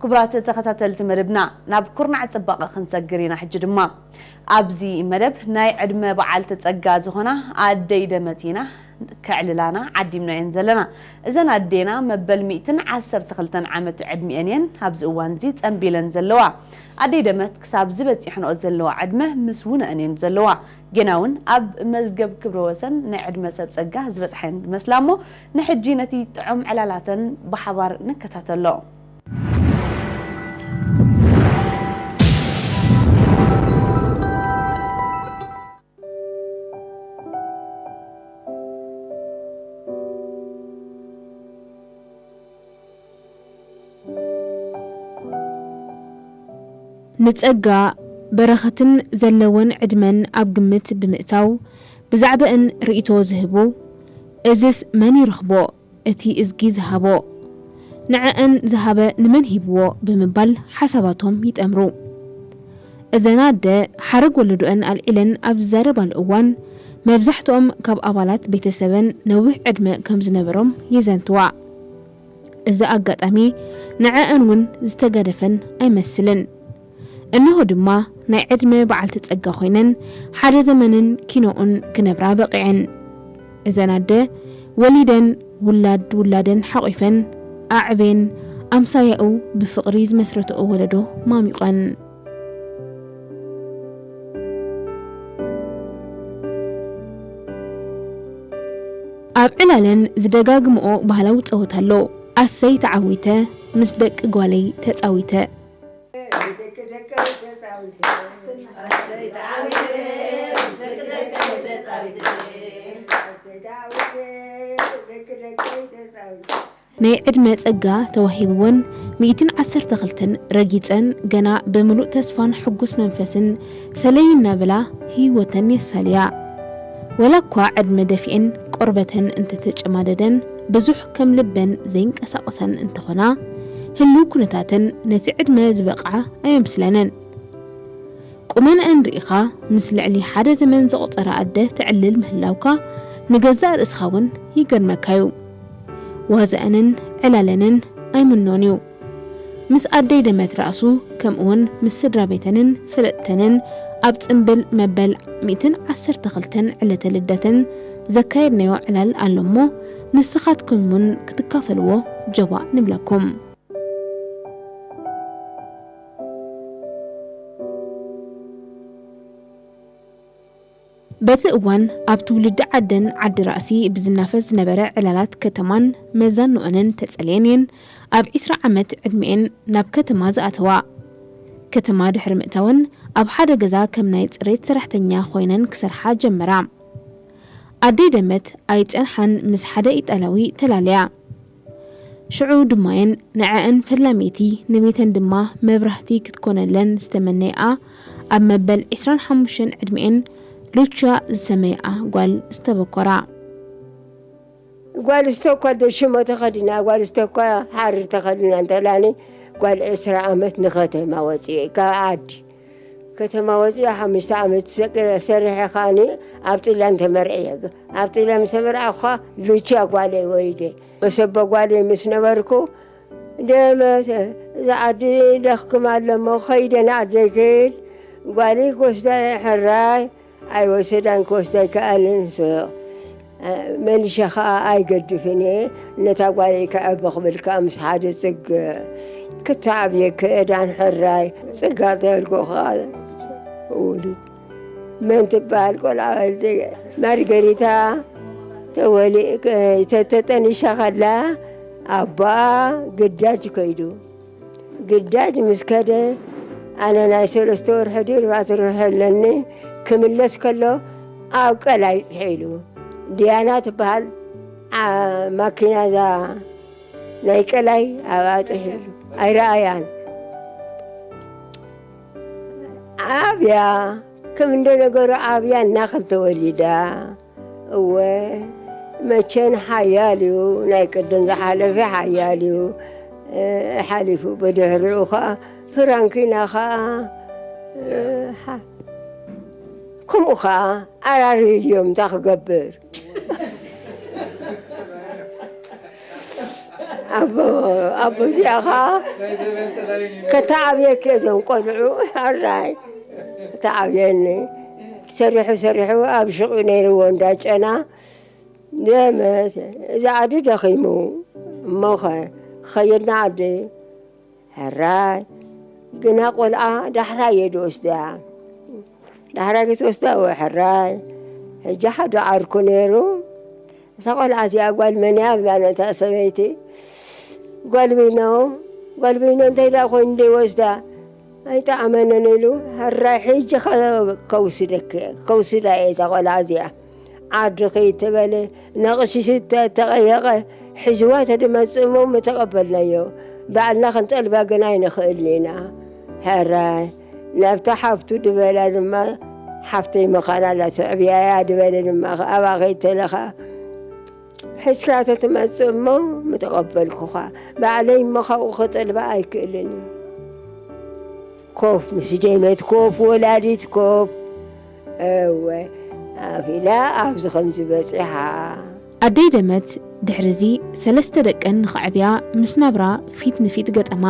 ክቡራት ተኸታተልቲ መደብና፣ ናብ ኩርናዕ ጽባቐ ክንሰግር ኢና። ሕጂ ድማ ኣብዚ መደብ ናይ ዕድመ በዓልቲ ጸጋ ዝኾና ኣደይ ደመት ኢና ከዕልላና ዓዲምናየን ዘለና። እዘን ኣዴና መበል ሚእትን ዓሰርተ ክልተን ዓመት ዕድሚኤን እየን ኣብዚ እዋን እዚ ጸንቢለን ዘለዋ። ኣደይ ደመት ክሳብ ዝበጺሕንኦ ዘለዋ ዕድመ ምስ ውነአን እየን ዘለዋ። ጌና እውን ኣብ መዝገብ ክብረ ወሰን ናይ ዕድመ ሰብ ጸጋ ዝበጽሐን ዝመስላ እሞ፣ ንሕጂ ነቲ ጥዑም ዕላላተን ብሓባር ንከታተሎ። ንጸጋ በረኸትን ዘለወን ዕድመን ኣብ ግምት ብምእታው፣ ብዛዕባእን ርእይቶ ዝህቡ፣ "እዝስ መን ይረኽቦ? እቲ እዝጊ ዝሃቦ፣ ንዐአን ዝሃበ ንመን ሂብዎ?" ብምባል ሓሳባቶም ይጠምሩ። እዘን ኣደ ሓረግ ወለዶአን ኣልዒለን ኣብ ዝዛረባሉ እዋን፣ መብዛሕትኦም ካብ ኣባላት ቤተሰበን ነዊሕ ዕድመ ከም ዝነበሮም የዘንትዋ። እዚ ኣጋጣሚ ንዐአን እውን ዝተገደፈን ኣይመስልን። እንሆ ድማ ናይ ዕድመ በዓልቲ ጸጋ ኮይነን ሓደ ዘመንን ኪኖኡን ክነብራ በቒዐን። እዘን ኣደ ወሊደን፣ ውላድ ውላደን ሓቑፈን ኣዕቤን፣ ኣምሳያኡ ብፍቕሪ ዝመስረትኦ ወለዶ ማሚቐን። ኣብ ዕላለን ዝደጋግምኦ ባህላዊ ጸወታ ኣሎ። ኣሰይ ተዓዊተ፣ ምስ ደቂ ጓለይ ተጻዊተ። ናይ ዕድመ ጸጋ ተዋሂብወን ሚእትን ዓሰርተ ክልተን ረጊጸን፣ ገና ብምሉእ ተስፋን ሕጉስ መንፈስን ሰለይ እናበላ ህይወተን የሳልያ። ወላ እኳ ዕድመ ደፊኤን ቆርበተን እንተተጨማደደን፣ ብዙሕ ከም ልበን ዘይንቀሳቐሳን እንተኾና፣ ህሉው ኩነታተን ነቲ ዕድመ ዝበቕዓ ኣየምስለንን። ቁመንአን ርኢኻ ምስ ልዕሊ ሓደ ዘመን ዘቑጸራ ኣደ ተዕልል ምህላውካ ንገዛእ ርእስኻ እውን ይገርመካ'ዩ። ዋዛኣንን ዕላለንን ኣይምኖን እዩ። ምስ ኣደይ ደመት ራእሱ ከምኡውን ምስ ስድራ ቤተንን ፈለጥተንን ኣብ ጽምብል መበል ሚእትን ዓሰርተ ክልተን ዕለተ ልደተን ዘካየድናዮ ዕላል ኣሎ እሞ ንስኻትኩም እውን ክትካፈልዎ ጀባእ ንብለኩም። በቲ እዋን ኣብ ትውልዲ ዓደን ዓዲ ራእሲ ብዝናፈስ ዝነበረ ዕላላት ከተማን መዛንኦንን ተጸልየን እየን ኣብ ዒስራ ዓመት ዕድሚኤን ናብ ከተማ ዝኣተዋ። ከተማ ድሕሪ ምእታወን ኣብ ሓደ ገዛ ከም ናይ ጽሬት ሰራሕተኛ ኮይነን ክሰርሓ ጀመራ። ኣደይ ደመት ኣይጸንሓን ምስ ሓደ ኢጣልያዊ ተላለያ። ሽዑ ድማየን ንዐአን ፈላመይቲ ንቤተን ድማ መብራህቲ ክትኮነለን ዝተመነይኣ ኣብ መበል ዒስራን ሓሙሽተን ዕድሚኤን ሉቻ ዝሰመይኣ ጓል ዝተበኮራ። ጓል ስተኳ ዶ ሽሞ ተኸዲና፣ ጓል ስተኳ ሓሪ ተኸዲና እንተላኒ፣ ጓል ዕስራ ዓመት ንኸተማ ወፂኤ ካብ ዓዲ። ከተማ ወፂኣ ሓሙሽተ ዓመት ሰቅ-፣ ሰሪሐ ከኣኒ ኣብ ጥልያን ተመርዕየ። ኣብ ጥልያን ምስ ተመርዓኹ ሉቻ ጓለይ ወሊደ። መሰቦ ጓለይ ምስ ነበርኩ፣ ደመተ፣ እዛ ዓዲ ደኽክም ኣለሞ፣ ኸይደ ንዓደይ ክብል፣ ጓለይ ክወስዳ እየ ሕራይ። ኣይወሰዳን ክወስዳ ኣይከኣልን። ሱቕ፣ እ፣ መሊሸ ኸኣ ኣይገድፍን እየ። ነታ ጓለይ ከዕቢ ክብል ከኣ ምስ ሓደ ጽግዕ ክተዓብየ ክእዳን ሕራይ ጽጋር ተልኮ ኸኣ ውሉድ መን ትበሃል ቆልዓ ወልደ ማርገሪታ ተወሊ-፣ ተ-፣ ተጠኒሻ ኸላ ኣቦኣ ግዳጅ ከይዱ። ግዳጅ ምስ ከደ፣ ኣነ ናይ ሰለስተ ወርሒ ድዩ ኣርባዕተ ወርሒ ኣለኒ፣ ክምለስ ከሎ ኣብ ቀላይ ጥሒሉ። ዲያና ትበሃል፣ ዓ-፣ ማኪና እዛ ናይ ቀላይ ኣብኣ ጥሒሉ። ኣይረኣያን። ዓብያ፣ ከም እንደ ነገሩ ዓብያ እናኸል ተወሊዳ። እወ፣ መቸን ሓያል እዩ፣ ናይ ቅድም ዝሓለፈ ሓያል እዩ፣ እ፣ ሓሊፉ። ብድሕሪኡ ኸዓ ፍራንኪና ኸዓ፣ እ፣ ሓ-፣ ከምኡ ኸዓ ኣራርዮም፣ እንታይ ክገብር? ኣቦ ኣቦ እዚኣ ኸዓ ከተዓብየኪ እዞም ቆልዑ ሕራይ ተዓብየኒ። ሰሪሑ ሰሪሑ ኣብ ሽቑ ነይርዎ እንዳ ጨና ደመት እዚ ዓዲ ደኺሙ እሞኸ ኸየድና ዓዲ ሕራይ ግና ቆልዓ ዳሕራይ እየ ዝወስዳ። ዳሕራይ ክትወስዳ ወ ሕራይ ሕጂ ሓደ ዓርኩ ነይሩ። እታ ቆልዓ እዚኣ ጓል መን እያ ብላ ነታ ሰበይቲ ጓል ቢኖ ጓል ቢኖ እንታይ ደኣ ኮይኑ ዘይወስዳ ኣይጠዓመንን ኢሉ ሕራይ ሕጂ ከ- ከውስደክ ከውስዳ እየ እዛ ቆልዓ እዚኣ ዓዲ ከይተበለ ነቕሽሽ ተጠቐየቐ ሒዝዋ ተድመጽእ እሞ ምተቐበልናዮ ባዕልና ክንጠልባ ግን ኣይንኽእልን ኢና። ሕራይ ናብታ ሓፍቱ ድበላ ድማ ሓፍተይ ምዃና ላትዕብያያ ድበለ ድማ ኣብኣ ከይተለኻ ሒዝካ ተትመጽእ እሞ ምተቐበልኩኻ ባዕለይ እሞ ካብኡ ክጠልባ ኣይክእልን እዩ። ኮፍ ምስ ደመት ኮፍ ወላዲት ኮፍ እወ ኣኺላ ኣብዚ ከምዚ በጺሓ። ኣደይ ደመት ድሕሪ እዚ ሰለስተ ደቀን ንኸዕብያ ምስ ናብራ ፊት ንፊት ገጠማ።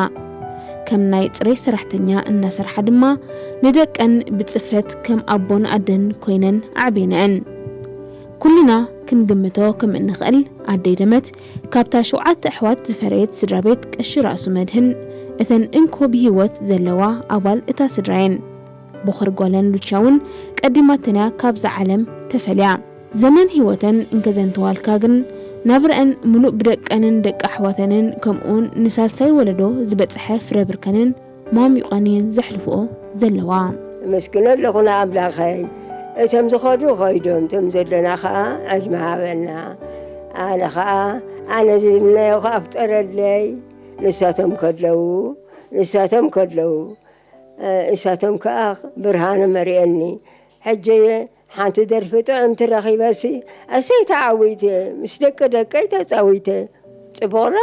ከም ናይ ጽሬት ሰራሕተኛ እናሰርሓ ድማ ንደቀን ብጽፈት ከም ኣቦን ኣደን ኮይነን ኣዕብየንኣን። ኩልና ክንግምቶ ከም እንኽእል ኣደይ ደመት ካብታ ሸውዓተ ኣሕዋት ዝፈረየት ስድራ ቤት ቀሺ ራእሱ መድህን እተን እንኮ ብህይወት ዘለዋ ኣባል እታ ስድራ የን። ቦኽሪ ጓለን ሉቻ እውን ቀዲማተንያ ካብዛ ዓለም ተፈልያ። ዘመን ህይወተን እንከዘንተዋልካ ግን ናብረአን ምሉእ ብደቀንን ደቂ ኣሕዋተንን ከምኡውን ንሳልሳይ ወለዶ ዝበጽሐ ፍረ ብርከንን ማሚቐን እየን ዘሕልፍኦ ዘለዋ። እመስግኖ ኣለኹ ንኣምላኸይ። እቶም ዝኸዱ ኸይዶም፣ እቶም ዘለና ኸዓ ዕድመ ሃበና። ኣነ ኸዓ ኣነ ዝምነዮ ኸዓ ፍጠረለይ። ንሳቶም ከለዉ ንሳቶም ከለዉ ንሳቶም ከኣ ብርሃኖም ኣርእየኒ። ሕጂ ሓንቲ ደርፊ ጥዕምቲ ረኺበሲ ኣሰይ ተዓዊተ ምስ ደቂ ደቀይ ተጻዊተ። ጽቡቕ ዶ?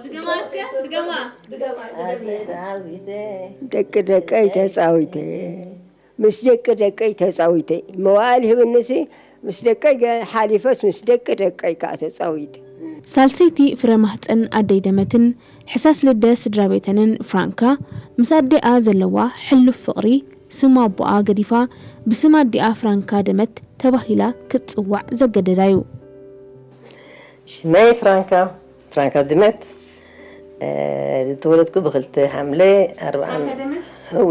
ድገማ እስከ ድገማ። ደቂ ደቀይ ተጻዊተ ምስ ደቂ ደቀይ ተጻዊተ። መዋእል ሂብንሲ ምስ ደቀይ ሓሊፈስ ምስ ደቂ ደቀይ ከኣ ተጻዊተ። ሳልሰይቲ ፍረ ማህጸን ኣደይ ደመትን ሕሳስ ልደ ስድራ ቤተንን ፍራንካ ምስ ኣዲኣ ዘለዋ ሕሉፍ ፍቕሪ ስም ኣቦኣ ገዲፋ ብስም ኣዲኣ ፍራንካ ደመት ተባሂላ ክትጽዋዕ ዘገደዳ እዩ። ሽመይ ፍራንካ ፍራንካ ድመት ዝተወለድኩ ብክልተ ሓምለ ኣርባዓን እወ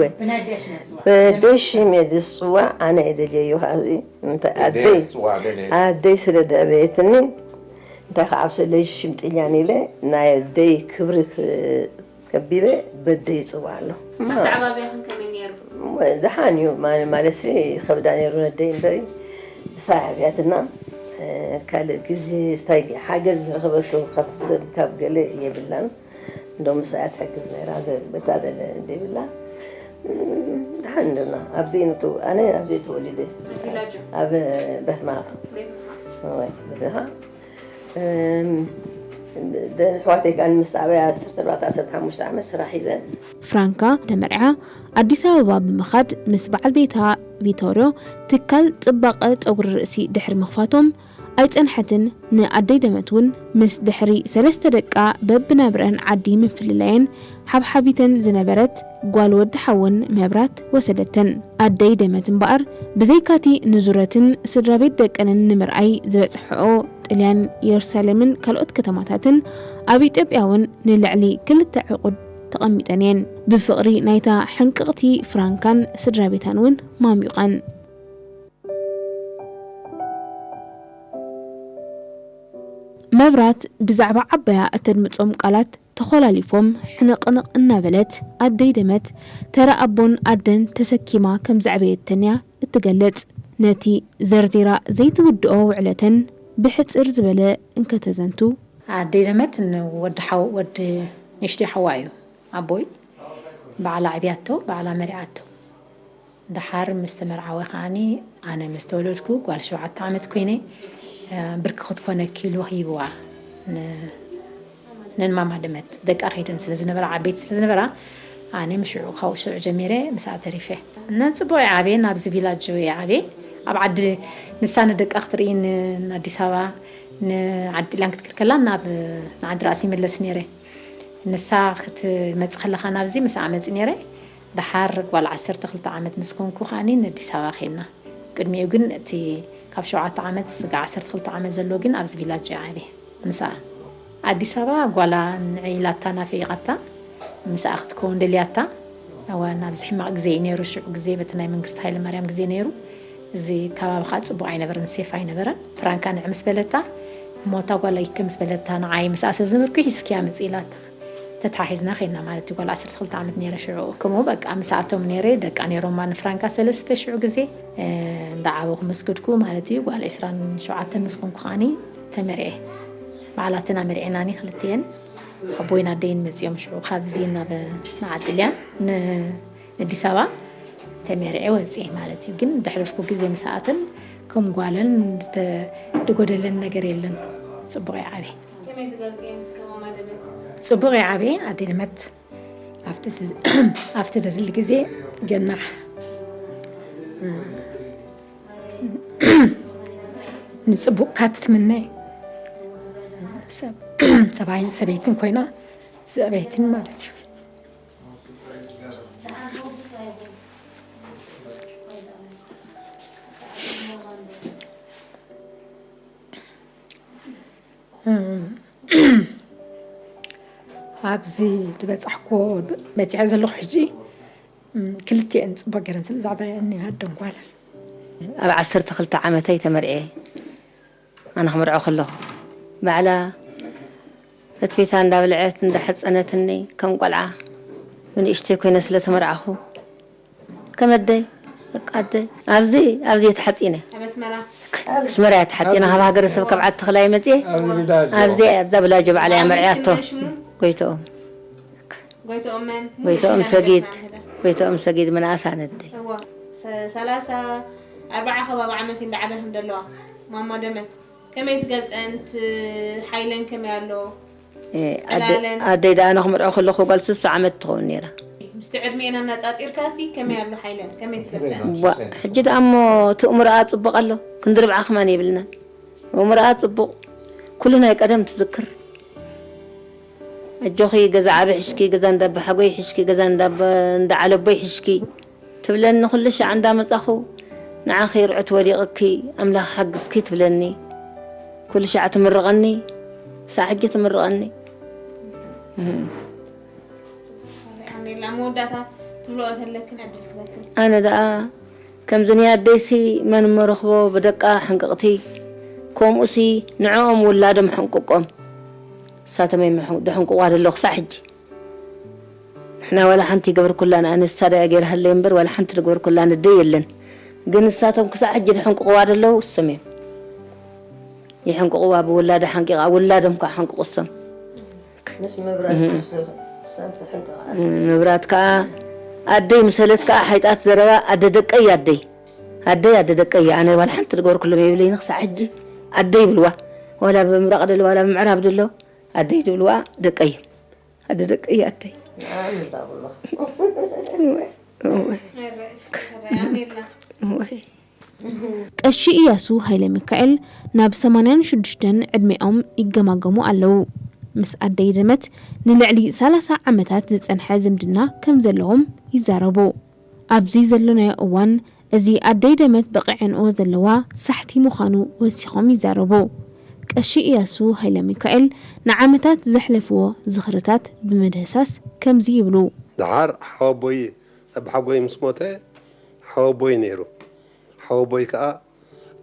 በደይ ሽም እየ ዝፅዋዕ ኣነ እየ ደልየዮ እዚ እንታይ ኣደይ ኣደይ ስለ ደዕበየትኒ እንታይ ከዓ ኣብ ሰለይ ሽም ጥልያን ኢለ ናይ ኣደይ ክብሪ ከቢረ በደይ ይፅዋዕ ኣሎ። ኣተዓባብያኽን ከመይ ነይሩ? ደሓን እዩ ማለትሲ ይኸብዳ ነይሩ ነደይ እምበሪ ንሳ ኣብያትና ካልእ ግዜ ስታይ ሓገዝ ዝረኸበቶ ካብ ሰብ ካብ ገለ የብላን። እንዶ ምሳያ ትሕግዝ ነይራ በታ ዘለ ዘይብላ ደሓን እንድና ኣብዚ ኣነ ኣብዚ ተወሊደ ኣብ በትማ በትማ ደን ኣሕዋተይ ከኣ ምስ ዓበያ ዓሰርተ ኣርባዕተ ዓሰርተ ሓሙሽተ ዓመት ስራሕ ሒዘን። ፍራንካ ተመርዓ ኣዲስ ኣበባ ብምኻድ ምስ በዓል ቤታ ቪቶርዮ ትካል ጽባቐ ጸጉሪ ርእሲ ድሕሪ ምኽፋቶም ኣይጸንሐትን። ንኣደይ ደመት እውን ምስ ድሕሪ ሰለስተ ደቃ በብናብረአን ዓዲ ምፍልላየን ሓብሓቢተን ዝነበረት ጓል ወዲ ሓወን መብራት ወሰደተን። ኣደይ ደመት እምበኣር ብዘይካቲ ንዙረትን ስድራ ቤት ደቀንን ንምርኣይ ዝበጽሕኦ ጥልያን፣ የሩሳሌምን ካልኦት ከተማታትን ኣብ ኢትዮጵያ እውን ንልዕሊ ክልተ ዕቑድ ተቐሚጠን እየን። ብፍቕሪ ናይታ ሕንቅቕቲ ፍራንካን ስድራ ቤታን እውን ማሚቐን። መብራት ብዛዕባ ዓባያ እተድምጾም ቃላት ተኾላሊፎም ሕንቕንቕ እናበለት ኣደይ ደመት ተራ ኣቦን ኣደን ተሰኪማ ከም ዘዕበየተንያ እትገልጽ። ነቲ ዘርዚራ ዘይትውድኦ ውዕለተን ብሕጽር ዝበለ እንከተዘንቱ። ኣደይ ደመት ንወዲ ሓው ወዲ ንሽቲ ሓዋ እዩ ኣቦይ ባዕላ ዕብያቶ ባዕላ መሪዓቶ። ደሓር ምስ ተመርዓወ ከዓኒ ኣነ ምስ ተወለድኩ ጓል ሸውዓተ ዓመት ኮይነ ብርኪ ክትኮነኪ ኢሉ ሂብዋ ንማማ ደመት ደቃ ከይደን ስለ ዝነበራ ዓበይቲ ስለ ዝነበራ ኣነ ምሽዑ ካብኡ ሽዑ ጀሚረ ምስኣ ተሪፈ። ንፅቡቅ እየ ዓብየ ናብዚ ቪላጆ እየ ዓብየ ኣብ ዓዲ ንሳ ንደቃ ክትርኢ ን-፣ ንኣዲስ ኣበባ፣ ንዓዲ ጥልያን ክትከድ ከላ ናብ ንዓዲ ራእሲ ይምለስ ነይረ። ንሳ ክትመጽእ ከለኻ ናብዚ ምስኣ መጽእ ነይረ። ደሓር ጓል ዓሰርተ ክልተ ዓመት ምስ ኮንኩ ከኣኒ ንኣዲስ ኣበባ ኸይድና። ቅድሚኡ ግን እቲ ካብ ሸውዓተ ዓመት ስጋዕ ዓሰርተ ክልተ ዓመት ዘሎ ግን ኣብዚ ቪላጅ እየ ዓብየ ምስኣ። ኣዲስ ኣበባ ጓላ ንዒላታ ናፊቓታ ምስኣ ክትከውን ደልያታ። እዋን ኣብዚ ሕማቕ ግዜ እዩ ነይሩ፣ ሽዑ ግዜ በቲ ናይ መንግስቲ ሃይለ ማርያም ግዜ ነይሩ። እዚ ከባቢ ከዓ ጽቡቕ ኣይነበረን፣ ሴፍ ኣይነበረን። ፍራንካ ንዕ ምስ በለታ፣ እሞ እታ ጓለይ ከ ምስ በለታ፣ ንዓይ ምስኣ ስለ ዝነበርኩ ሒዝክያ ምጽእ ኢላታ። ተተሓሒዝና ከይድና ማለት እዩ። ጓል ዓሰርተ ክልተ ዓመት ነይረ ሽዑ። ከምኡ በቃ ምስኣቶም ነይረ፣ ደቃ ነይሮማ ንፍራንካ ሰለስተ ሽዑ ግዜ፣ እ፣ እንዳዓበኹ መስገድኩ ማለት እዩ። ጓል ዕስራን ሸውዓተን ምስ ኮንኩ ከዓኒ ተመርዔ። ባዕላተን ኣመርዒናኒ ክልቲኤን። ኣቦይን ኣደይን መጺኦም ሽዑ ካብዚ ናብ ንዓዲ ጥልያን ን-፣ ንኣዲስ ኣበባ ተመርዔ ወጽኤ ማለት እዩ። ግን ደሕለፍኩ ግዜ ምስኣተን ከም ጓለን ድተ-፣ ድጎደለን ነገር የለን። ጽቡቕ ይዓበየ። ከመይ ትገልጽዮ ምስ ከማማ ደመት? ጽቡቕ ይዓበየ ኣደይ ደመት። ኣብቲ ድ-፣ ኣብቲ ደድሊ ግዜ ገናሕ፣ እ፣ ንጽቡቕካ ትትምነ ሰብ፣ ሰብኣይን ሰበይትን ኮይና፣ ሰበይትን ማለት እዩ። እም፣ ኣብዚ ዝበጻሕኩዎ በጺሐ ዘለኹ ሕጂ፣ እም፣ ክልቲኤን ጽቡቕ ገይረን ስለ ዘዕበያኒ ኣደን ጓልን። ኣብ ዓሰርተ ክልተ ዓመተይ ተመርዕየ። ኣነ ክምርዖ ከለኹ ባዕላ ፈትፊታ እንዳብልዐት እንዳሐጸነትኒ ከም ቆልዓ ብንእሽተይ ኮይነ ስለ ተመርዓኹ ከም ኣደይ በቃ ኣደይ ኣብዚ ኣብዚ ተሓጺነ። ኣብ ኣስመራ? ኣስመራ እያ ተሓጺነ። ካብ ሃገረ ሰብ ካብ ዓዲ ተኽላይ መጽየ ኣብዚ ኣብዚ ኣብዛ ብላጆ ባዕላ እያ መርዕያቶ። ጎይቶኦም። ጎይቶኦም መን? ጎይቶኦም ሰጊድ። ጎይቶኦም ሰጊድ ምንኣስ ኣነደይ። እዋ፣ ሰ-፣ ሰላሳ፣ ኣርባዓ ከባቢ ዓመት እንዳዓበ ከም ዘለዋ። ማማ ደመት፣ ከመይ ትገልጸን? ት-፣ ሓይለን ከመይ ኣሎ? እ፣ ኣደ-፣ ዕላለን? ኣደይ ደኣ ኣነ ክምርዖ ከለኹ ጓል ስሳ ዓመት ትኸውን ነይራ። ምስቲ ዕድሜና እናጻጺርካሲ ከመይ ኣሎ ሓይለን? ከመይ ትገልጸን? ዋ፣ ሕጂ ደኣ እሞ እቲ እምሮኣ ጽቡቕ ኣሎ። ክንዲ ርብዓ ከማን የብልናን። እምሮኣ ጽቡቕ። ኩሉ ናይ ቀደም ትዝክር። ኣጆኺ ገዛ ዓቢ ሕሽኪ፣ ገዛ እንዳባሓጎይ ሕሽኪ፣ ገዛ እንዳባ-፣ እንዳዓለቦይ ሕሽኪ ትብለኒ። ኩሉ ሻዕ እንዳመጻኹ ንዓኺ ርዑት ወዲቕኪ፣ ኣምላኽ ሓግዝኪ ትብለኒ። ኩሉ ሻዕ ትምርቐኒ፣ ሳዕ ሕጂ ትምርቐኒ። እህ። ኣሜላ፣ መወዳእታ ትብልኦ ተለክን ዕድል ክበክን። ኣነ ደኣ ከምዚ ናይ ኣደይሲ መን እሞ ረኽቦ ብደቃ ሕንቅቕቲ፣ ከምኡሲ ንዕኦም ውላዶም ሕንቅቆም። ንሳቶም እዮም ሕን-፣ ደሕንቅቑዋ ዘለዉ ክሳዕ ሕጂ። ንሕና ዋላ ሓንቲ ይገበርኩላን፣ ኣነ ንሳ ደኣ ገይራሃለይ እምበር ዋላ ሓንቲ ዝገበርኩላን ኣደይ የለን። ግን ንሳቶም ክሳዕ ሕጂ ደሕንቅቑዋ ዘለዉ እሶም እዮም። ይሕንቅቑዋ ብውላዳ ሓንቂቓ፣ ውላዶም ከዓ ሓንቅቑ እሶም። ምስ መብራት እህ። ምስ እሶም ተሕንቅቓ። እ፣ መብራት ከዓ ኣደይ ምሰለት ከዓ ሓይጣት ዘረባ ኣደ ደቀይ ኣደይ። ኣደይ ኣደ ደቀይ ኣነ ዋላ ሓንቲ ዝገበርኩሎም የብለይን ክሳዕ ሕጂ ኣደይ ይብልዋ። ዋላ ብምብራቕ ደሎ ዋላ ብምዕራብ ደሎ ኣደይ ዝብልዋ ደቀይ። ኣደ ደቀይ ኣደይ። ንዓም እንዳብሎ። እወ፣ እወ፣ ኣሜላ። እወ። ቀሺ ኢያሱ ሃይለ ሚካኤል ናብ ሰማንያን ሽዱሽተን ዕድሜኦም ይገማገሙ ኣለዉ። ምስ ኣደይ ደመት ንልዕሊ ሰላሳ ዓመታት ዝጸንሐ ዝምድና ከም ዘለዎም ይዛረቡ። ኣብዚ ዘለናዮ እዋን፣ እዚ ኣደይ ደመት በቒዐንኦ ዘለዋ ሳሕቲ ምዃኑ ወሲኾም ይዛረቡ። ቀሺ ኢያሱ ሃይለ ሚካኤል ንዓመታት ዘሕለፍዎ ዝኽርታት ብምድህሳስ ከምዚ ይብሉ። ደሓር ሓወቦይ፣ ኣቦሓጎይ ምስ ሞተ፣ ሓወቦይ ነይሩ። ሓወቦይ ከኣ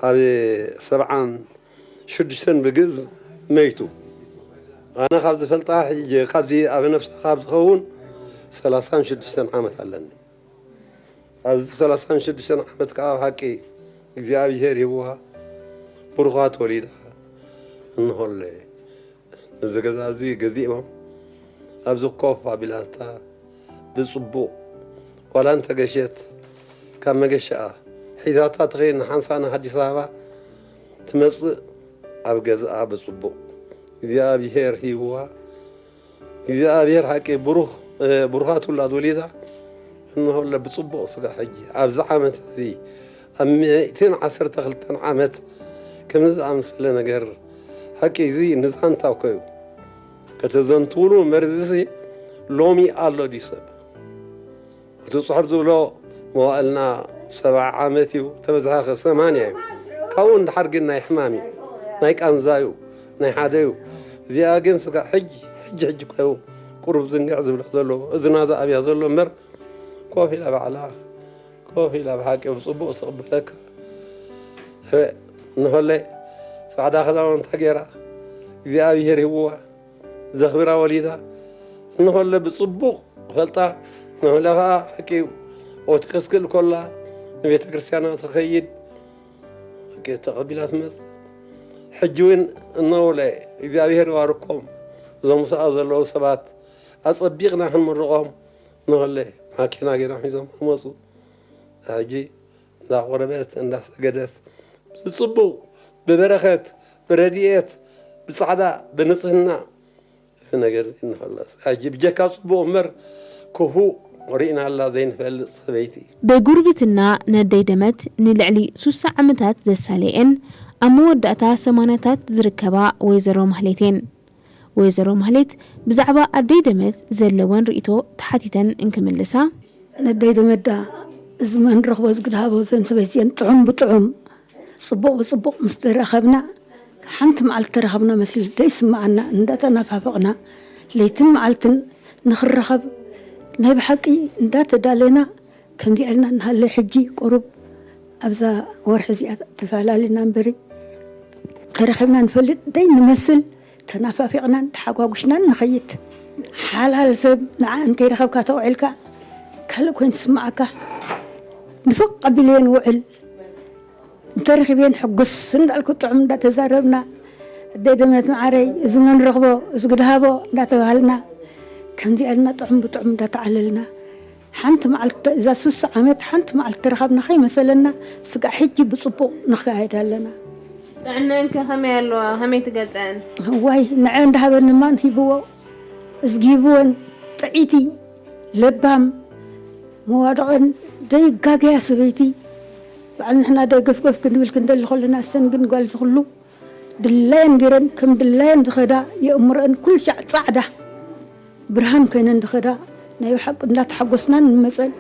ኣብ ሰብዓን ሽዱሽተን ብግዝ መይቱ። ኣነ ካብ ዝፈልጣ፣ ሕጂ ካብዚ ኣብ ነፍሳ ካብ ዝኸውን ሰላሳን ሽዱሽተን ዓመት ኣለኒ። ኣብዚ ሰላሳን ሽዱሽተን ዓመት ከኣ ብሓቂ እግዚኣብሄር ሂብዋ ብሩኻት ወሊዳ እንሆለ። ነዚ ገዛ እዚ ገዚእዎም ኣብዚ ኮፍ ኣቢላታ ብጽቡቕ፣ ዋላ እንተገሸት ካብ መገሻኣ ሒዛታ ትኸይድ ንሓንሳእ ንኣዲስ ኣበባ ትመጽእ። ኣብ ገዛኣ ብጽቡቕ እግዚኣብሄር ሂብዋ። እግዚኣብሄር ሓቂ ብሩኽ፣ እ፣ ብሩኻት ውላድ ወሊዳ እንሆለ ብጽቡቕ ስጋ ሕጂ ኣብዚ ዓመት እዚ ኣብ ሚእትን ዓሰርተ ክልተን ዓመት ከምዚ ዝኣመሰለ ነገር ሓቂ እዚ ንዛንታ እኮ እዩ። ከተዘንትውሉ መርዚ ሎሚ ኣሎ ድዩ ሰብ? እቲ ጽሑፍ ዝብሎ መዋእልና ሰብዓ ዓመት እዩ፣ ተበዝሓ ከ ሰማንያ እዩ። ካብኡ እንድሓር ግን ናይ ሕማም እዩ፣ ናይ ቃንዛ እዩ፣ ናይ ሓደ እዩ። እዚኣ ግን ስጋ ሕጂ ሕጂ ሕጂ እኮ እዩ ቁሩብ ዝንግዕ ዝብሎ ዘሎ፣ እዝና ዝኣብያ ዘሎ እምበር ኮፍ ኢላ ባዕላ ኮፍ ኢላ ብሓቂ ብጽቡቕ ትቕበለካ። ንኸለ ጻዕዳ ክዳውንታ ገይራ እግዚኣብሔር ይህብዋ ዘኽብራ ወሊዳ ንኸለ ብጽቡቕ ፈልጣ ንኸለ ኸዓ ሓቂ ኦቲ ከስክል ኮላ ንቤተ ክርስቲያና ትኸይድ ሓቂ ተቐቢላ ትመጽእ። ሕጂ እውን እነውለ እግዚኣብሔር ይባርኮም። እዞም ምስኣ ዘለዉ ሰባት ኣጸቢቕና ክንምርቖም ንኸለ ማኪና ገይሮም ሒዞም ክመጹ። ሕጂ እንዳቆረበት እንዳሰገደት ብጽቡቕ ብበረኸት ብረድኤት ብጻዕዳ ብንጽህና እዚ ነገር እዚ እንኸለስ ሕጂ ብጀካ ጽቡቕ እምበር ክፉእ ርኢናላ ዘይንፈልጥ ሰበይቲ። ብጉርብትና ነደይ ደመት ንልዕሊ ሱሳ ዓመታት ዘሳለየን ኣብ መወዳእታ ሰማንያታት ዝርከባ ወይዘሮ ማህሌት እየን። ወይዘሮ ማህሌት ብዛዕባ ኣደይ ደመት ዘለወን ርእይቶ ተሓቲተን እንክምልሳ፣ ነደይ ደመዳ እዚ መንረኽቦ ዝግድሃቦ ዘን ሰበይትየን ጥዑም ብጥዑም ጽቡቕ ብጽቡቕ ምስ ተራኸብና ሓንቲ መዓልቲ ተራኸብና መስል ደይስምዓና እንዳተናፋፈቕና ለይትን መዓልትን ንኽረኸብ ናይ ብሓቂ እንዳተዳለና ከምዚኣ ኢልና እናሃለ ሕጂ ቁሩብ ኣብዛ ወርሒ እዚኣ ተፈላሊና እምበሪ ተረኺብና ንፈልጥ ደይንመስል ተናፋፊቕናን ተሓጓጉሽናን ንኸይድ። ሓላል ሰብ ንዓ እንተይረኸብካ ተውዒልካ ካልእ ኮይኑ ትስምዓካ። ንፍቕ ኣቢለየ ንውዕል እንተረኺበየን ሕጉስ እንዳልኩ ጥዑም እንዳተዛረብና ኣደይ ደመት መዓረይ እዚ መንረኽቦ እዚ ግድሃቦ እንዳተባሃልና ከምዚኣ ኢልና ጥዑም ብጥዑም እንዳተዓለልና ሓንቲ መዓልቲ እዛ ሱሳ ዓመት ሓንቲ መዓልቲ ተረኻብና ከይመሰለና ስጋዕ ሕጂ ብጽቡቕ ንኸይድ ኣለና። ጥዕነንከ ከመይ ኣለዋ? ከመይ ትገልጸን? እዋይ ንዐ እንዳሃበን ንማን ሂብዎ እዝጊ ሂብወን ጥዒቲ ለባም መዋድቐን ደይጋገያ ሰበይቲ በዓል ንሕና ደገፍገፍ ክንብል ክንደሊ ከለና እሰን ግን ጓል ዝኽሉ ድላየን ገይረን ከም ድላየን ዝኸዳ የእምረአን ኩሉ ሻዕ ጻዕዳ ብርሃን ኮይነን ዝኸዳ ናይ ብሓቂ እንዳተሓጎስናን ንመጸን።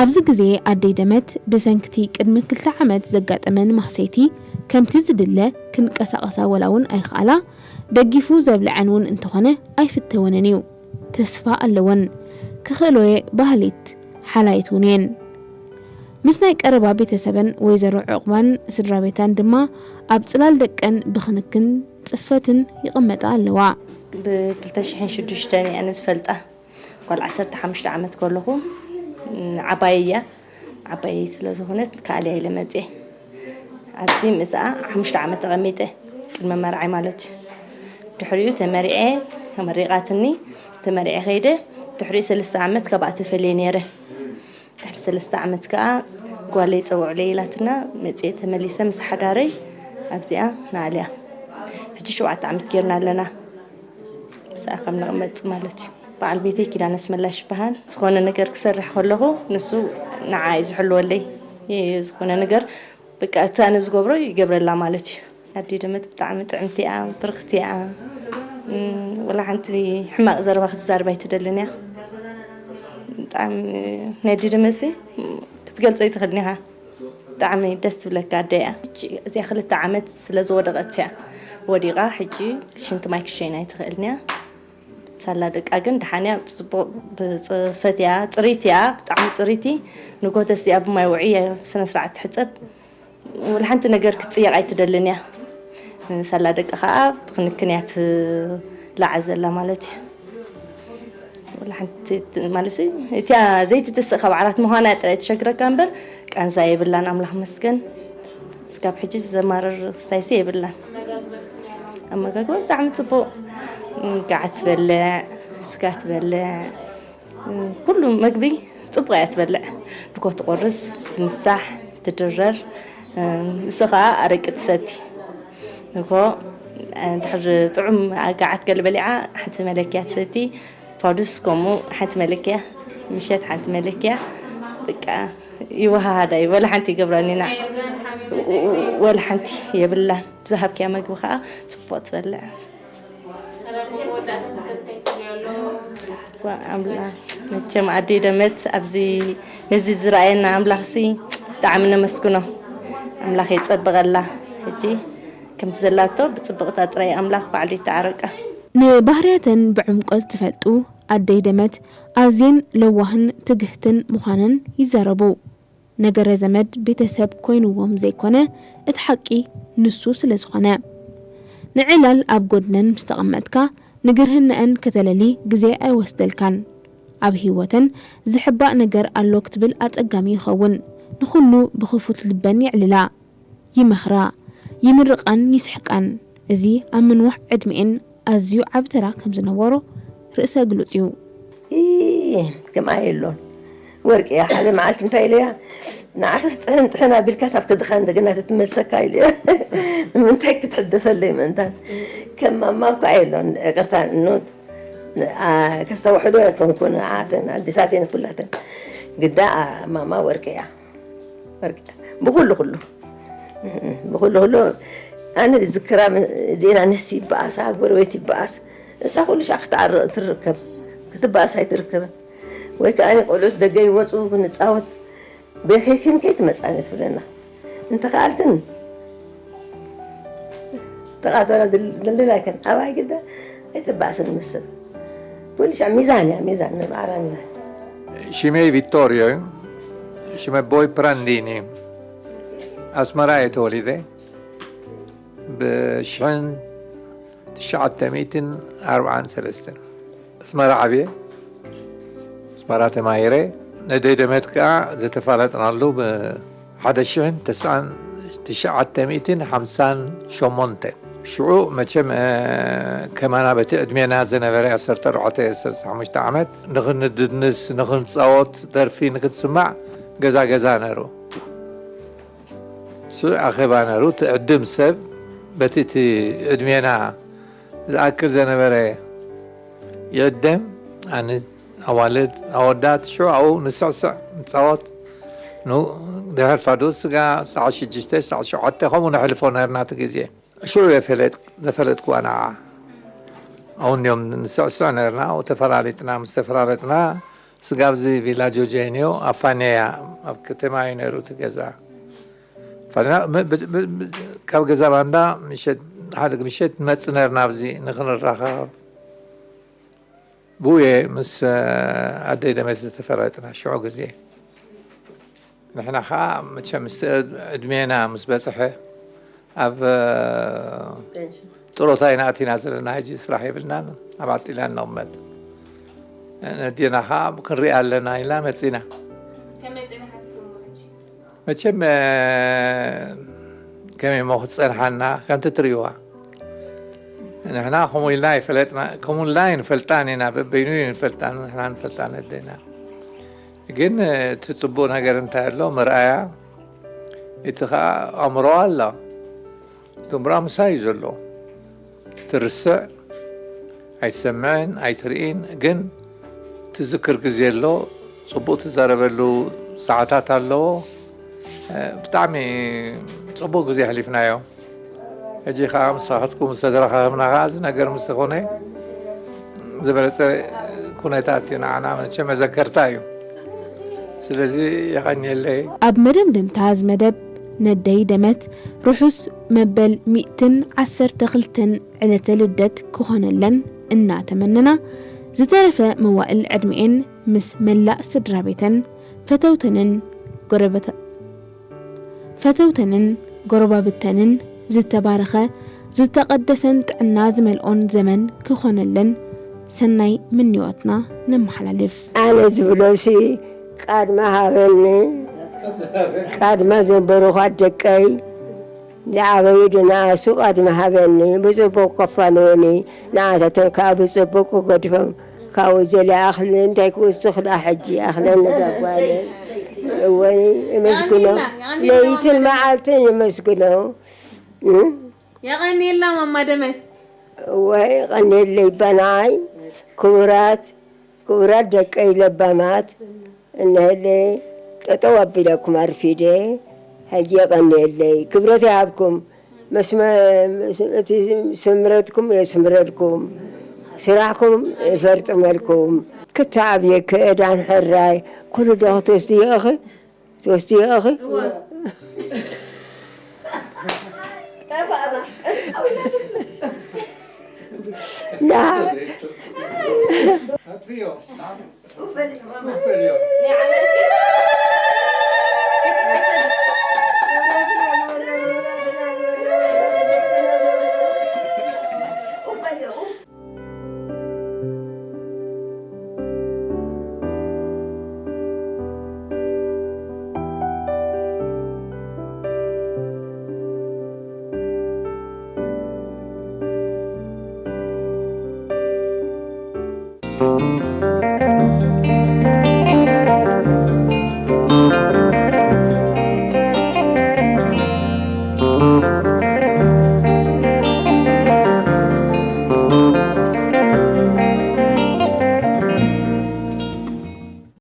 ኣብዚ ግዜ ኣደይ ደመት ብሰንክቲ ቅድሚ ክልተ ዓመት ዘጋጠመን ማህሰይቲ ከምቲ ዝድለ ክንቀሳቐሳ ወላ እውን ኣይኸኣላ ደጊፉ ዘብለዐን እውን እንተኾነ ኣይፍተወንን እዩ። ተስፋ ኣለወን። ክኽእሎየ ባህሊት ሓላይት እውን እየን። ምስ ናይ ቀረባ ቤተሰበን ወይዘሮ ዑቕባን ስድራ ቤታን ድማ ኣብ ጽላል ደቀን ብኽንክን ጽፈትን ይቕመጣ ኣለዋ። ብ ክልተ ሽሕን ሽዱሽተን እየን ዝፈልጣ። ጓል ዓሰርተ ሓሙሽተ ዓመት ከለኹ ዓባየይ እያ። ዓባየይ ስለ ዝኾነት ክኣልያ ኢለ መፅየ። ኣብዚ ምስኣ ሓሙሽተ ዓመት ተቐሚጠ ቅድሚ መርዓይ ማለት እዩ። ድሕሪኡ ተመሪዐ ተመሪቓትኒ ተመሪዐ ከይደ ድሕሪኡ ሰለስተ ዓመት ካብኣ ተፈልየ ነይረ። ድሕሪ ሰለስተ ዓመት ከዓ ጓለይ ፀውዕለይ ኢላትና መፅየ ተመሊሰ ምስ ሓዳረይ ኣብዚኣ ንኣልያ። ሕጂ ሸውዓተ ዓመት ጌርና ኣለና። ምስኣ ከም ንቕመጥ ማለት እዩ። በዓል ቤተይ ኪዳነ ኣስመላሽ ይበሃል። ዝኾነ ነገር ክሰርሕ ከለኹ ንሱ ንዓ እዩ ዝሕልወለይ። ዝኾነ ነገር በቃ እቲ ኣነ ዝገብሮ ይገብረላ ማለት እዩ። ኣደይ ደመት ብጣዕሚ ጥዕምቲ እያ፣ ብርኽቲ እያ። ወላ ሓንቲ ሕማቕ ዘረባ ክትዛረብ ኣይትደልን እያ። ብጣዕሚ ናይ ኣደይ ደመትሲ ክትገልጾ ኣይትኽእልን ኢኻ። ብጣዕሚ ደስ ትብለካ ኣደ እያ። እዚኣ ክልተ ዓመት ስለ ዝወደቐት እያ ወዲቓ። ሕጂ ሽንቲ ማይ ክሸይን ኣይትኽእልን እያ። ሳላ ደቃ ግን ደሓን እያ። ብፅቡቕ ብፅፈት እያ፣ ፅሪት እያ፣ ብጣዕሚ ፅሪቲ። ንጎተስ እዚኣ ብማይ ውዒ እያ ብስነ ስርዓት ትሕፀብ። ወላ ሓንቲ ነገር ክትፅየቕ ኣይትደልን እያ። ሳላ ደቃ ከዓ ብክንክን እያ ትለዓል ዘላ ማለት እዩ። ወላ ሓንቲ ማለት እቲያ ዘይትትስእ ካብ ዓራት ምዃና እያ ጥራይ ትሸግረካ እምበር ቃንዛ የብላን ኣምላኽ መስገን። ስጋብ ሕጂ ዘማርር ክስታይሲ የብላን። ኣመጋግባ ብጣዕሚ ፅቡቕ። ገዓት ትበልዕ፣ ስጋ ትበልዕ፣ ኩሉ መግቢ ፅቡቕ እያ ትበልዕ። ንኮ ትቆርስ፣ ትምሳሕ፣ ትድረር፣ ንሱ ከዓ ኣረቂ ትሰቲ። ንኮ እንድሕር ጥዑም ገዓት ገለ በሊዓ ሓንቲ መለኪያ ትሰቲ። ፋዱስ ከምኡ ሓንቲ መለኪያ፣ ምሸት ሓንቲ መለኪያ። በቃ ይወሃሃዳ እዩ። ወላ ሓንቲ ይገብረኒ ኢና። ወላ ሓንቲ የብላን። ብዝሃብክያ መግቢ ከዓ ፅቡቅ ትበልዕ። ዋ፣ ኣምላ-፣ መቸም ኣደይ ደመት ኣብዚ ነዚ ዝረኣየና ኣምላኽሲ ብጣዕሚ ነመስግኖ። ኣምላኽ የጸብቐላ። ሕጂ ከምቲ ዘላቶ ብጽብቕታ ጥራይ ኣምላኽ ባዕሉ ይተዓረቃ። ንባህርያተን ብዕምቆት ዝፈልጡ ኣደይ ደመት ኣዝየን ለዋህን ትግህትን ምዃነን ይዛረቡ። ነገረ ዘመድ ቤተሰብ ኮይንዎም ዘይኮነ፣ እቲ ሓቂ ንሱ ስለ ዝኾነ። ንዕላል ኣብ ጎድነን ምስ ተቐመጥካ፣ ንግርህነአን ከተለሊ ግዜ ኣይወስደልካን። ኣብ ህይወተን ዝሕባእ ነገር ኣሎ ክትብል ኣጸጋሚ ይኸውን። ንኹሉ ብኽፉት ልበን የዕልላ፣ ይመኽራ፣ ይምርቓን ይስሕቃን። እዚ ኣብ ምንዋሕ ዕድሜኤን ኣዝዩ ዓቢ ተራ ከም ዝነበሮ ርእሰ ግሉጽ እዩ። ይ-፣ ከምኣ የሎን። ወርቂ እያ። ሓደ መዓልቲ እንታይ ኢለያ፣ ንዓኽስ ጥሕን ጥሕን ኣቢልካስ ኣብ ክድኻ እንደገና ተትመልሰካ ኢለያ። ንምንታይ ክትሕደሰለይ ምእንታን። ከም ማማ እኳ የሎን። ይቕርታ፣ ኑ-፣ ኣ፣ ከስተውሕዶ ኣይኮንኩን። ኣተን ኣዴታተን ኩላተን። ግዳ፣ ኣ፣ ማማ ወርቂ እያ። ወርቂ እያ። ብኹሉ፣ ኩሉ። ብኹሉ፣ ኩሉ። ኣነ ዝዝክራ፣ እዚኤን ኣንስቲ ይበኣሳ፣ ጎረቤት ይበኣስ። እሳ ኩሉ ሻዕ ክትዓርቕ ትርከብ። ክትበኣስ ኣይትርከብን። ወይ ከኣ ቆልዑት ደገ ይወጹ ክንጻወት፣ ቤከይክን ከይትመጻኒ ትብለና። እንተ ከኣልክን ተቓተላ ድል-፣ ድልድል ኣይከን። ኣባይ ግዳ ኣይትበኣስን ምስ ሰብ። ኩሉ ሻዕ ሚዛን እያ፣ ሚዛን፣ ንባዕላ ሚዛን። ሽመይ ቪቶርዮ እዩ። ሽመ ቦይ ፕራንዲኒ እዩ። ኣስመራ እየ ተወሊደ። ብሽሕን ትሽዓተ ሚእትን ኣርብዓን ሰለስተን ኣስመራ ዓብየ። ኣስመራ ተማሂረ። ነደይ ደመት ከኣ ዝተፋለጥናሉ ብሓደ ሽሕን ተስዓን ትሽዓተ ሚእትን ሓምሳን ሸሞንተን። ሽዑ መቸም፣ እ፣ ከማና በቲ ዕድሜና ዝነበረ ዓሰርተ ኣርባዕተ ዓሰርተ ሓሙሽተ ዓመት ንኽንድንስ፣ ንኽንጻወት፣ ደርፊ ንኽትስማዕ ገዛ ገዛ ነሩ። ሽዑ ኣኼባ ነሩ። ትዕድም ሰብ በቲ እቲ ዕድሜና ዝኣክል ዘነበረ ይዕደም። ኣነ ኣዋልድ፣ ኣወዳት ሽዑ ኣብኡ ንስዕስዕ፣ ንጻወት። ኑ-፣ ድሕር ፋዱስ ስጋ ሰዓት ሽዱሽተ፣ ሰዓት ሸውዓተ ከምኡ ነሕልፎ ነርና እቲ ግዜ። ሽዑ እየ ፈለጥ-፣ ዘፈለጥክዋ ንዓኣ። ኣብኡ እንድዮም ንስዕስዕ ነርና፣ ኣብኡ ተፈላሊጥና። ምስ ተፈላለጥና ስጋ ኣብዚ ቪላ ጆርጂኒዮ ኣብ ፋኔያ ኣብ ከተማ እዩ ነይሩ እቲ ገዛ። ፋኔያ ብ-፣ ብ-፣ ብ-፣ ብ-፣ ካብ ገዛ ባንዳ ምሸት፣ ሓደ ምሸት ንመጽእ ነርና ኣብዚ ንኽንራኸብ። ብኡ እየ ምስ፣ እ፣ ኣደይ ደመት ዝተፈለጥና ሽዑ ግዜ። ንሕና ኸዓ መቸም ምስ ዕድሜና ምስ በጽሐ ኣብ፣ እ፣ ጥሮታ ኢና ኣቲና ዘለና። ሕጂ ስራሕ የብልናን፣ ኣብ ዓጢላ ንቕመጥ። ነዴና ኸዓ ክንሪኣ ኣለና ኢልና መጺና። ከመይ ጺና ሓቲትኩሞ ሕጂ? መቸም፣ እ፣ ከመይ እሞ ክትጸንሓና ከምቲ ትርእይዋ። ንሕና ከምኡ ኢልና ኣይፈለጥና፣ ከምኡ ኢልና ኣይንፈልጣን ኢና፣ በበይኑ እዩ ንፈልጣን፣ ንሕና ንፈልጣን ነዴና። ግን፣ እ፣ እቲ ጽቡቕ ነገር እንታይ ኣሎ? ምርኣያ፣ እቲ ኸዓ ኣእምሮኣ ኣሎ። እቶም ብርኣምሳ እዩ ዘሎ። ትርስዕ፣ ኣይትሰምዕን ኣይትርኢን፣ ግን ትዝክር ግዜ ኣሎ። ጽቡቕ ትዛረበሉ ሰዓታት ኣለዎ። እ፣ ብጣዕሚ ጽቡቕ ግዜ ኣሕሊፍናዮ። ሕጂ ኸዓ ምሳኻትኩም ዝተራኸብና ኸዓ እዚ ነገር ምስ ኾነ ዝበለጸ ኩነታት እዩ ንዓና መቸም መዘከርታ እዩ። ስለዚ የቐንየለይ። ኣብ መደምደምታ እዚ መደብ ነደይ ደመት ርሑስ መበል ሚእትን ዓሰርተ ክልተን ዕለተ ልደት ክኾነለን እናተመነና፣ ዝተረፈ መዋእል ዕድሜኤን ምስ መላእ ስድራ ቤተን፣ ፈተውተንን ጎረበታ-፣ ፈተውተንን ጎረባብተንን ዝተባረኸ ዝተቐደሰን ጥዕና ዝመልኦን ዘመን ክኾነለን ሰናይ ምንዮትና ነመሓላልፍ። ኣነ ዝብሎሲ ቃድማ ሃበኒ፣ ቃድማ ዘንበሩኻ ደቀይ ዝዓበዩ ድንኣሱ ቃድማ ሃበኒ፣ ብጽቡቕ ከፋንውኒ፣ ንኣታቶም ከኣ ብጽቡቕ ክገድፎም። ካብኡ ዘለ ኣኽሊ እንታይ ክውስኽ ደኣ ሕጂ ኣኽለን ነዛ ጓለይ። እወኒ እመስግኖ፣ ለይትን መዓልትን እመስግኖ። እም? የቐንየልና ማማ ደመት። እወ የቐንየለይ በናይ ክቡራት ክቡራት ደቀይ ለባማት እነሀለ ጠጠው ኣቢለኩም ኣርፊደ። ሕጂ የቐንየለይ፣ ክብረት ይሃብኩም። መስመ-፣ መስ-፣ እቲ ስምረትኩም የስምረልኩም፣ ስራሕኩም ይፈርጥመልኩም። ክተዓብየ ክእዳን ሕራይ ኩሉ ዶ ክትወስድዮ ኢኺ? ትወስድዮ ኢኺ? ና።